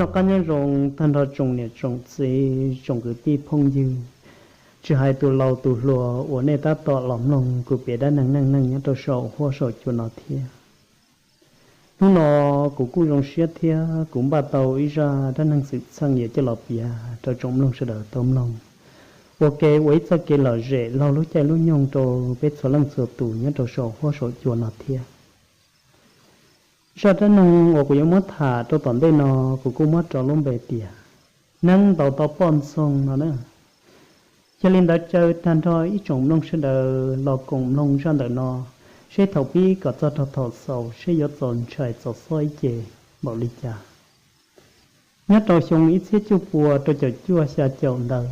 Noj qab nyob zoo tag nrho tsoom niam tsoom txiv tsoom kwv tij phooj ywg, tsis hais tus laus tus hluas uas nej tab tom los mloog kuv piav dab neeg neej neeg nyob rau saum huab saum cua no thiab. Hnub no kuv kuj zoo siab thiab kuv npaj tau ib zaj dab neeg xwm txheej yuav coj los piav rau tsoom mloog sawv daws tau mloog, ua ke ua ib txoj kev lom zem laug lub caij lub nyoog rau peb txhua leej txhua tus nyob rau saum huab saum cua no thiab. Zaj dab neeg uas kuv yuav muab tham rau tom ntej no, kuv kuj muab rau lub npe tias Neeb ntaus tau poj ntxoog no na. Yog li ntawd caw tag nrho ib tsoom mloog sawv daws los koom mloog zaj ntawm no, seb thaum pib kom txog rau thaum xaus seb yuav txaus ntshai txaus xob ib ce npaum li cas. Nyob rau xyoo ib txhiab cuaj pua rau caum cuaj xya caum ntawd,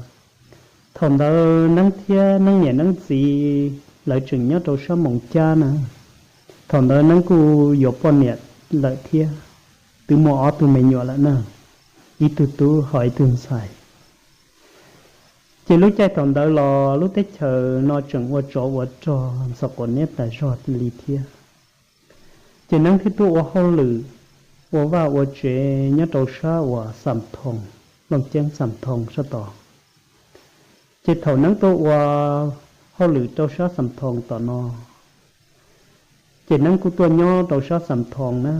thaum ntawd Neeb thiab Neeb niam Neeb txiv lawv tseem nyob rau sab Moos Cab na. Thaum ntawd Neeb kuj yuav poj niam lawm thiab, twb muaj ob tug me nyuam lawm na, ib tug tub ho ib tug ntxhais. Ces lub caij thaum ntawd los lub teb chaws no tseem ua tsov ua rog ntxhov quav niab tas zog li thiab. Ces Neeb thiaj tuaj ua hauj lwm, ua vaj ua tsev nyob rau sab uas Xam Thoos, Looj Ceeb Xam Thoos sab tod. Ces thaum Neeb tuaj ua hauj lwm rau sab Xam Thoos tom no, ces Neeb kuj tuaj nyob rau sab Xam Thoos na.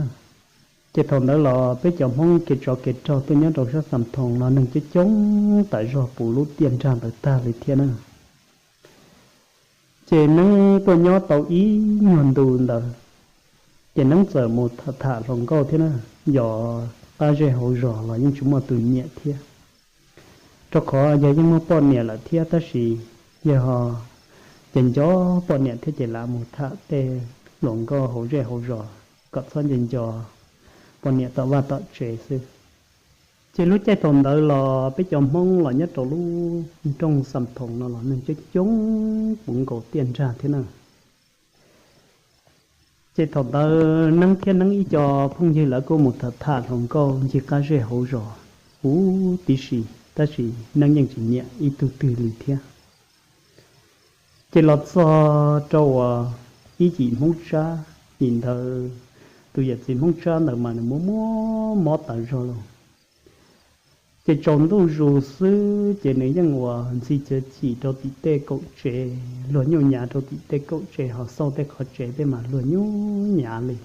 Ces thaum ntawd los peb cov Hmoob kev tsov kev rog tuaj nyob rau sab Xam Thoos los neeg coob coob tas zog puv lub tiaj nrag ntawd tag li thiab na. Ces Neeb tuaj nyob tau ib nyuag ntu ntawd, ces Neeb txawm mus tham tham hluas nkauj thiab na, yog qab zej hauv zos los yeej tsis muaj tus nyiam thiab. Rau qhov yog yeej muaj poj niam lawm thiab tab sis yog ces nco poj niam thiab ces lam mus tham tej hluas nkauj hauv zej hauv zos kom txhob nco nco poj niam tom vaj tom tsev xwb. Ces lub caij thaum ntawd los peb cov Hmoob los nyob rau lub nroog Xam Thoos no los neeg coob coob puv nkaus tiaj nrag thiab na. Ces thaum ntawd Neeb thiab Neeb ib co phooj ywg lawv kuj mus tham tham hluas nkauj ncig qab zej hauv zos huv tib si, tab sis Neeb yeej tsis nyiam ib tug twg li thiab. Ces los txog rau uas ib yim Hmoob Tsab, yim ntawd tus yawm txiv Hmoob Tsab ntawd mas nws muaj muaj mob tas zog lauj. Ces tsaus ntuj zus xwb ces nws yeej uas ntxhi cawv cim rau tim tej kaum tsev, luag nyuj nyav rau tim tej kaum tsev ho xauj tej qhov tsev tej mas luag nyuj nyav li.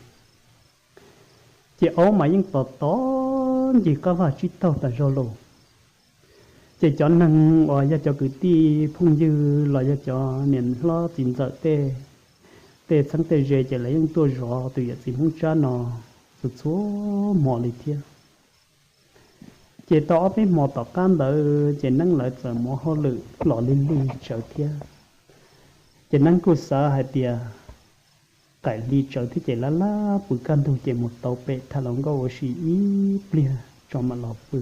Ces aub mas yeej tos tos ncig qab vaj tsib taug tas zog lauj. Ces cov neeg uas yog cov kwv tij phooj ywg los yog cov niam hlob txiv ntxawm tej, tej txheeb tej ze ces lawv yeej tuaj zov tus yawm txiv Hmoob Tsab no txhua txhua hmo li thiab. Ces tau ob peb hmo tom qab ntawd ces Neeb lawv txawm mus hauj lwm los lig lig tsawv thiab. Ces Neeb kuj xav hais tias qaim lig tsawv thiab ces lab lab pw kaj ntug ces mus tau pem tham hluas nkauj ua si ib pliag tso mam los pw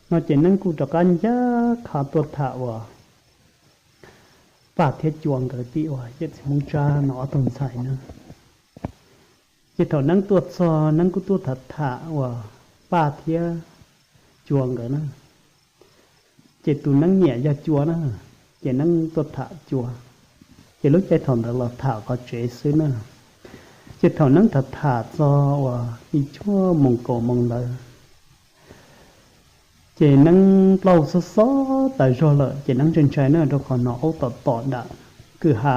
no ces Neeb kuj rov qab ncaj qha tuaj tham uas Paj thiab Cua nkawd tim uas yawm txiv Hmoob Tsab no ob tug ntxhais na. Ces thaum Neeb tuaj txog Neeb kuj tuaj tham tham uas Paj thiab Cua nkawd na. Ces tus Neeb nyiam yog Cua na, ces Neeb tuaj tham Cua. Ces lub caij thaum ntawd los tham qhov tsev xwb na. Ces thaum Neeb tham tham txog uas ib tshuab moos kaum moos ntawd, ces Neeb plaub xob xob tas zog lawm ces Neeb ntshai ntshai na rau qhov hnov aub tom tom nram kwj ha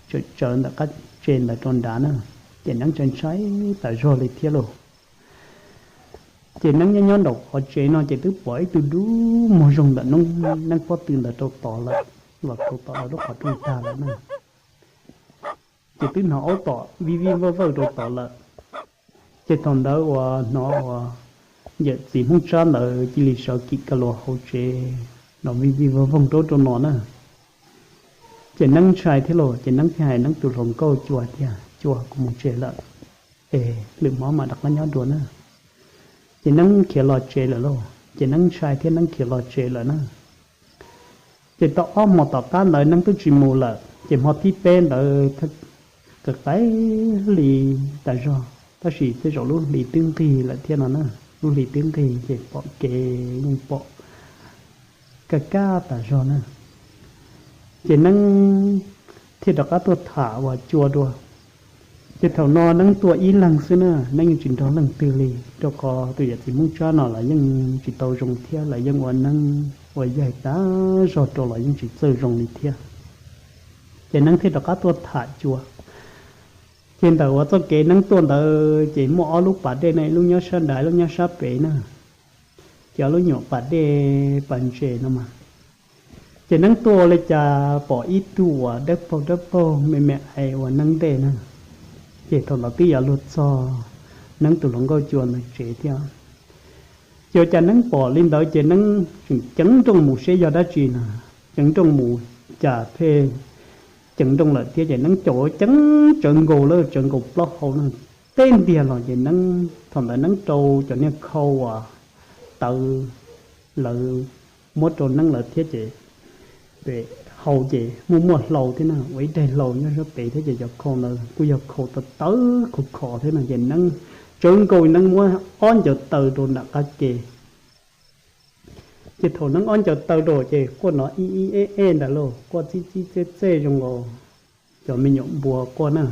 tsawv tsawv ntawm qab tsev ntawd rau nrad na, ces Neeb ntshai ntshai tas zog li thiab lauj. Ces Neeb nyob nyob nraum qhov tsev no ces twb pom ib tug dub muag zoo ntawm Neeb pob tw ntawd rau tod lawm, los rau tom lawv lub qhov rooj tag lawm na. Ces twb hnov aub tom vij vij vawj vawj rau tod lawm. Ces thaum ntawd uas hnov uas yawm txiv Hmoob Tsab ntawd cia li sawv kim ka luas hauv tsev los vij vij vawj voog rau rau no na. Ces Neeb ntshai thiab los ces Neeb thiaj hais Neeb tus hluas nkauj Cua tias, Cua, kuv mus tsev lawm, es lwm hmo mam rov qab nyob dua na. Ces Neeb khiav los tsev lawm lauj, ces Neeb ntshai thiab Neeb khiav los tsev lawm na. Ces tau ob hmo tom qab ntawd Neeb twb tsis mus lawm, ces hmo thib peb ntawd qaim qaim hli tas zog, tab sis tej zaum lub hli twb nqig lawm thiab no na, lub hli twb nqig ces pom kev yeej pom kaj kaj tas zog na. Ces Neeb thiaj rov qab tuaj tham uas Cua dua. Ces thaum no Neeb tuaj ib leeg xwb na, Neeb yeej tsis nrog leej twg li, rau qhov tus yawm txiv Hmoob Tsab no los yeej tsis tau zoo thiab, lawv yeej ua neeb ua yaig tas zog rau los yeej tsis txawj zoo li thiab. Ces Neeb thiaj rov qab tuaj tham Cua. Ces ntawm uas txoj kev Neeb tuaj ntawd ces muaj ob lub pas dej na, ib lub nyob sab nrad, ib lub nyob sab pem na. Ces ob lub nyuam pas dej pas ntses no mas, ces Neeb tuaj ua li cas pom ib tug uas dawb paug dawb paug me me ais ua Neeb ntej na. Ces thaum ntawd twb yuav luag txog Neeb tus hluas nkauj Cua ntawd tsev thiab. Ces ua cas Neeb pom li ntawd ces Neeb tseem ceev nrooj mus seb yog dab tsi na. Ceev nrooj mus cas thiaj ceev nrooj lawm thiab, ces Neeb caum ceev tsawv nkaus lawm, tsawv nkaus plaub hau na. Teb ntiag los ces Neeb, thaum ntawd Neeb rau cov niag khau uas tawv lawv muab rau Neeb lawv thiab ces hau ces muaj muaj hlau thiab na, ua ib daig hlau nyob sab pem thiab, ces cov khau ntawd kuj yog khau tawv tawv khov khov thiab no, ces Neeb tsawv nkaus Neeb muab ob ncaws taw rau nram qab ke. Ces thaum Neeb ob ncaws taw rau ces quaj no ib ib eb eb ntawd lauj, quaj txij txij txej txej zoo nkaus cov me nyuam npua quaj na.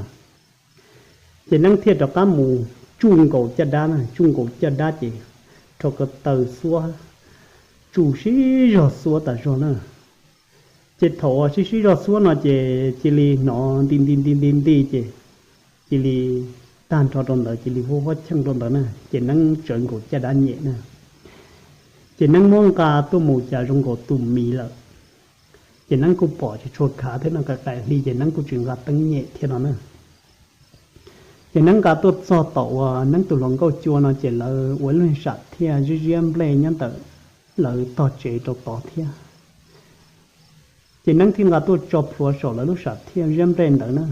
Ces Neeb thiaj rov qab mus tsuj nkaus caj dab na, tsuj nkaus caj dab ces rho ko taw xuab, tsuj sib zog xuab tas zog na. Ces thaum uas sib sib zog xuab no ces cia li hnov nti nti nti nti nti ces cia li tag nrho rau ntawd, cia li huab huab cheej rau ntawd na, ces Neeb tsawv nkaus caj dab nyem na. Ces Neeb muab nqa tuaj mus cas zoo nkaus tus miv lawm. Ces Neeb kuj pom tsis tshua khav thiab no, qaim qaim hli ces Neeb kuj tsis nqa teeb nyem thiab no na. Ces Neeb nqa tuaj txog tom uas Neeb tus hluas nkauj Cua no ces lawv ua ib lub sam thiaj ziab ziab nplej nyob ntawm lawv tog tsev rau tod thiab. Ces Neeb thiaj nqa tuaj tso plhuav saum lawv lub sam thiaj ziab nplej ntawd na.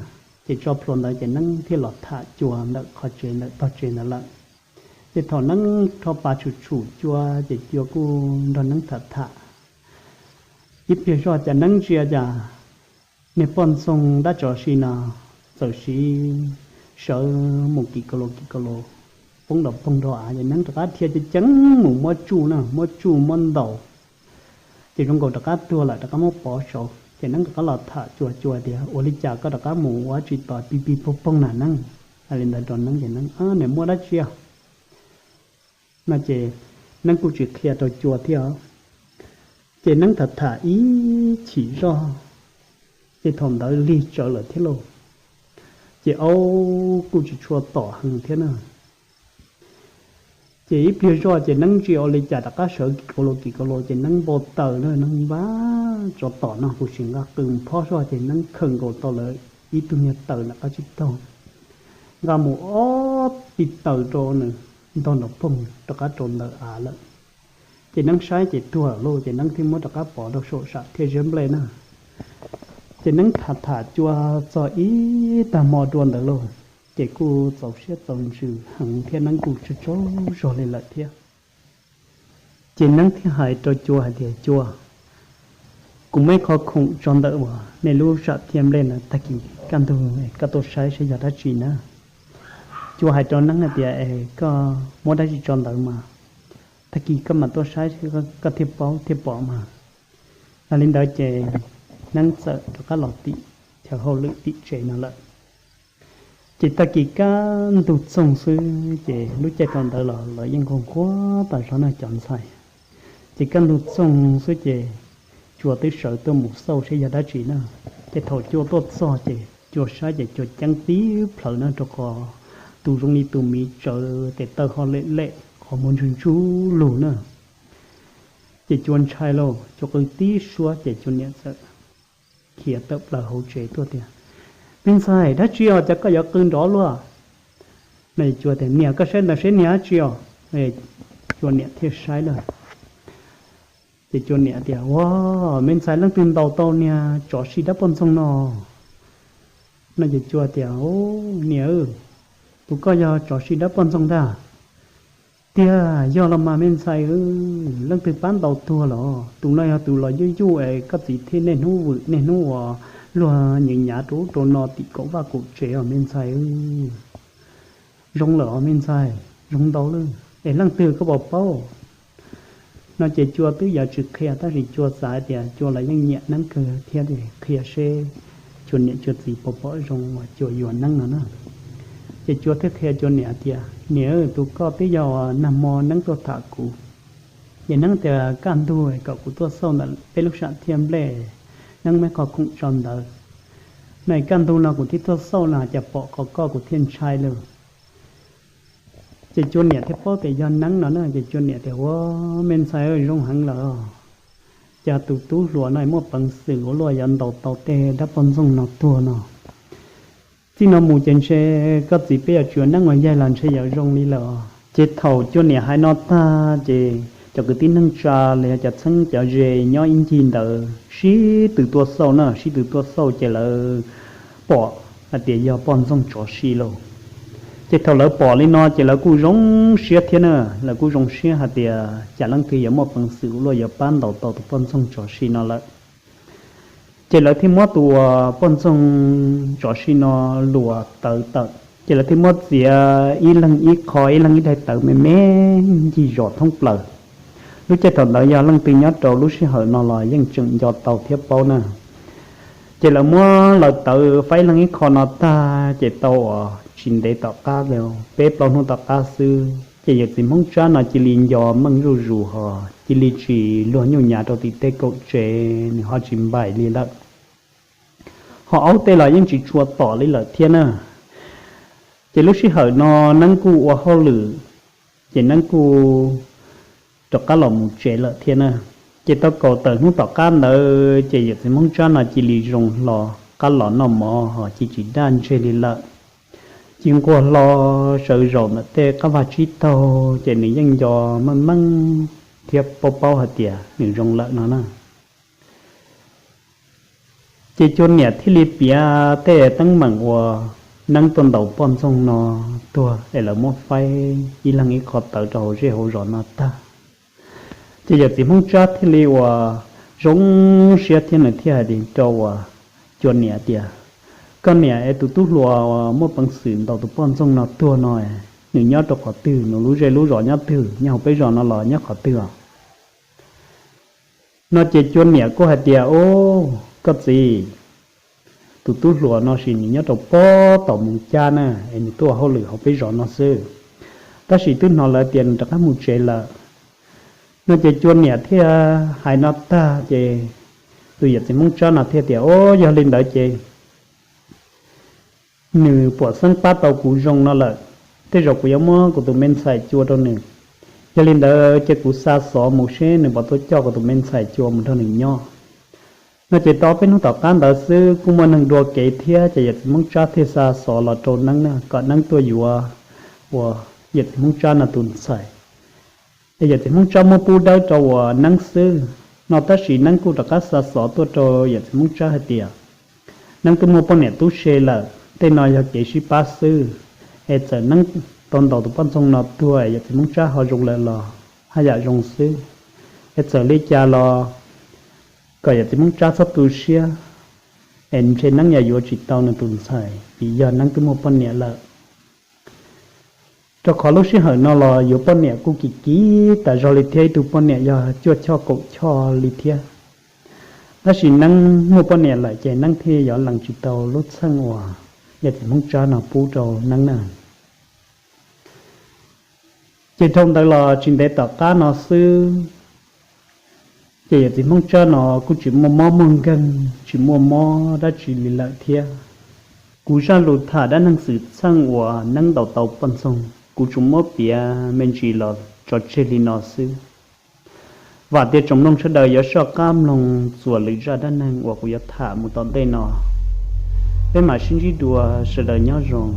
Ces tso plhuav ntawd ces Neeb thiaj los tham Cua ntawm qhov tsev ntawm tog tsev ntawd lawm. Ces thaum Neeb rho pas tshum tshum Cua ces Cua kuj nrog Neeb tham tham. Ib pliag zoj cas Neeb ntsia cas niag poj ntxoog dab tsov si no txawm siv sawv mus kim ka lo kim ka lo, poob nrov poog nrov av, ces Neeb rov qab dhia ceev ceev mus muab tsuj na, muab tsuj muab ntaus, ces zoo nkaus rov qab tuag lawm, rov qab muab pov saud. Ces Neeb rov qab los tham Cua, Cua tias, Ua li cas koj rov qab mus ua dab tsi tos pig pig poog poog na Neeb? Hais li ntawd rau Neeb ces Neeb, Nws muaj dab tsi? No ces Neeb kuj tsis qhia rau Cua thiab. Ces Neeb tham tham ib chim zoj, ces thaum ntawd lig tsawv lawm thiab lauj. Ces aub kuj tsis tshua tom heev thiab na. Ces ib pliag zoj ces Neeb ntsia ua li cas rov qab sawv kim ka lo kim ka lo, ces Neeb npau taws na, Neeb npab tsov tom no kuv sim nqa qws phob zoj, ces Neeb khawm nkaus tau lawv ib tug niag taws nram qab tsib taug, nqa mus ob pis taws rau nws ntog nrov poog rov qab rau ntawm av lawm. Ces Neeb saib ces tuag lawm lauj, ces Neeb thiaj muab rov qab pov rau saum sam thiaj ziab nplej na. Ces Neeb tham tham Cua txog ib tag hmo dua ntawd lauj, ces kuj txaus siab txaus ntsws heev thiab Neeb kuj tsaug tsaug zog li lawm thiab. Ces Neeb thiaj hais rau Cua hais tias, Cua, kuv muaj ib qho khoom tso ntawm uas nej lub sam thiaj nplej na, tag kis kaj ntug koj tuaj saib saib yog dab tsi na. Cua hais rau Neeb hais tias, Es koj muab dab tsi tso ntawd mas, tag kis koj mam tuaj saib koj thiaj paub thiaj pom mas. Yog li ntawd ces Neeb txawm rov qab los tim chaw hauj lwm tim tsev no lawm. Ces tag kis kaj ntug txoog xwb ces lub caij thaum ntawd los lawv yeej nquag nquag tas zog na cov ntxhais. Ces kaj ntug txoog xwb ces Cua twb sawv tuaj mus xauj saib yog dab tsi na. Ces thaum Cua tuaj txog ces Cua saib ces Cua ceeb tib plhawv na, rau qhov tus zoo li tus miv tsawv tes taw ho lem lem qhov muag ntsug ntsug lug na. Ces Cua ntshai lauj, Cua qw tib suab ces Cua niam txawm khiav tawm plaws hauv tsev tuaj tias, Me ntxhais, dab tsi os cas koj yuav qw nrov luaj? No Cua tias, Niam, koj saib ntawd seb niag dab tsi os? Cua niam thiaj saib lawm. Ces Cua niam tias, Ua, me ntxhais, leej twg ntaus tau niag tsov si dab poj ntxoog no? No ces Cua tias, Niam, tus koj yog tsov si dab poj ntxoog ntag. Tiag, yog los mas me ntxhais, leej twg pab ntaus tuag los? Tus no yog tus los yuj yuj es koj txiv thiaj niaj hnub vwm niaj hnub ua luag nyiav nyav rau ub rau no tim kaum vaj kaum tsev os me ntxhais. Zoo lawm os me ntxhais, zoo ntau lawm. Es leej twg koj puas paub? No ces Cua twb yuav tsis qhia tab sis Cua xav hais tias Cua los yeej nyiam Neeb kawg thiab, qhia seb Cua niam Cua txiv puas pom zoo uas Cua yuav Neeb no na. Ces Cua thiaj qhia Cua niam tias, Niam, tus koj twb yog nag hmo Neeb tuaj tham kuv, ces Neeb tias kaj ntug kom kuv tuaj xauj ntawm peb lub sam thiaj nplej, Neeb muaj qhov khoom tso ntawd. No kaj ntug no kuv thiaj tuaj xauj no, cas pom qhov koj kuv thiaj ntshai lawm. Ces Cua niam thiaj paub tias yog Neeb no na, ces Cua niam tias, Ua, me ntxhais, zoo heev lawm. Cas tus tub hluas no muaj peev xwm ua luaj yuav ntaus tau tej dab poj ntxoog no tuag no. Txij no mus ces ntshe koj txiv peb yuav tsis ua neeb ua yaig los ntshe yuav zoo li lawm. Ces thaum Cua niam hais no tag ces cov kwv tij neej tsa los yog cov txheeb cov ze nyob ib ncig ntawd sib tw tuaj xauj na, sib tw tuaj xauj ces lawv pom hais tias yog poj ntxoog tsov si lauj. Ces thaum lawv pom li no ces lawv kuj zoo siab thiab na, lawv kuj zoo siab hais tias cas leej twg yuav muaj peev xwm ua luaj yuav pab ntaus tau tus poj ntxoog tsov si no lawm. Ces lawv thiaj muab tus poj ntxoog tsov si no luas tawv tawm, ces lawv thiaj muab txiav ib leeg ib qho, ib leeg ib daim tawv me me ncig zos thoob plaws. Lub caij thaum ntawd yog leej twg nyob rau lub sij hawm no los yeej tseem nco tau thiab paub na. Ces lawv muab lawv tawv faib ib leeg ib qho no tag ces tau uas tsis ntev tom qab, peb plaub hnub tom qab xwb ces yawm txiv Hmoob Tsab no cia li nco meej zuj zus hos cia li tsis luag nyuj nyav rau tim tej kaum tsev, nws ho tsis npaim li lawm. Ho aub tej los yeej tsis tshua tom li lawm thiab na. Ces lub sij hawm no Neeb kuj ua hauj lwm, ces Neeb kuj rov qab los mus tsev lawm thiab na. Ces tau kaum tawm hnub tom qab ntawd ces yawm txiv Hmoob Tsab no cia li zoo hlo, qab los noj mov hos cia tsis daj ntseg li lawm. Cia nquag hlo sawv zaum ntawm tej qab vaj tsib taug ces nws yeej nco meej meej thiab paub paub hais tias nws zoo lawm no na. Ces Cua niam thiaj li piav tej teeb meem uas Neeb tuaj ntaus poj ntxoog no tuag es lawv muab faib ib leeg ib qho tawv rau hauv zej hauv zos no tag. Ces yawm txiv Hmoob Tsab thiaj li uas zoo siab thiab nws thiaj hais li rau uas Cua niam tias, Koj niam, es tus tub hluas uas muaj peev xwm ntaus tus poj ntxoog no tuag no, nws nyob rau qhov twg, nws lub zej lub zos nyob twg, nyob hauv peb zos no los nyob qhov twg os? No ces Cua niam kuj hais tias, Au, koj txiv, tus tub hluas no sis nws nyob rau pob tom Moos Cab na, es nws tuaj ua hauj lwm hauv peb zos no xwb, tab sis twb hnov lawv tias nws rov qab mus tsev lawm. No ces Cua niam thiaj hais no tag ces tus yawm txiv Hmoob Tsab no thiaj tias, Au, yog li ntawd ces nws puam xeeb pab tau kuv zoo no lawm, tej zaum kuv yuav muab kuv tus me ntxhais Cua rau nws. Yog li ntawd ces kuv xa xov mus seb nws puas tuaj coj kuv tus me ntxhais Cua mus nrog nws nyob. No ces tau peb hnub tom qab ntawd xwb kuj muaj neeg dua kev thiab ces yawm txiv Hmoob Tsab thiaj xa xov los rau Neeb na, kom Neeb tuaj yuav uas yawm txiv Hmoob Tsab no tus ntxhais. Es yawm txiv Hmoob Tsab muab pub dawb rau uas Neeb xwb no, tab sis Neeb kuj rov qab xa xov tuaj rau yawm txiv Hmoob Tsab hais tias, Neeb twb muaj poj niam tub se lawm, tej no yog kev sib pab xwb. Es txawm Neeb tau ntaus tus poj ntxoog no tuag yawm txiv Hmoob Tsab ho zoo lawm los haj yam zoo xwb. Es txawm li cas los kom yawm txiv Hmoob Tsab txhob tu siab, es ntshe Neeb yog yuav tsis tau nws tus ntxhais vim yog Neeb twb muaj poj niam lawm. Rau qhov lub sij hawm no los yuav poj niam kuj kim kim tas zog li thiab, ib tug poj niam yog cuaj choj kaum choj li thiab. Tab sis Neeb muaj poj niam lawm ces Neeb thiaj yuav lees tsis tau lub txheej uas yawm txiv Hmoob Tsab no pub rau Neeb na. Ces dhau ntawd los tsis ntev tom qab no xwb, ces yawm txiv Hmoob Tsab no kuj tsis muaj mob muaj nkeeg, tsis muaj mob dab tsi li lawm thiab. Kuv zaj lus tham dab neeg xwm txheej uas Neeb ntaus tau poj ntxoog kuv tsuas muab piav me ntsis los tso tseg li no xwb. Vam tias tsoom mloog sawv daws yuav soj qab mloog txuas lwm zaj dab neeg uas kuv yuav tham mus tom ntej no. Peb mam sib ntsib dua, sawv daws nyob zoo.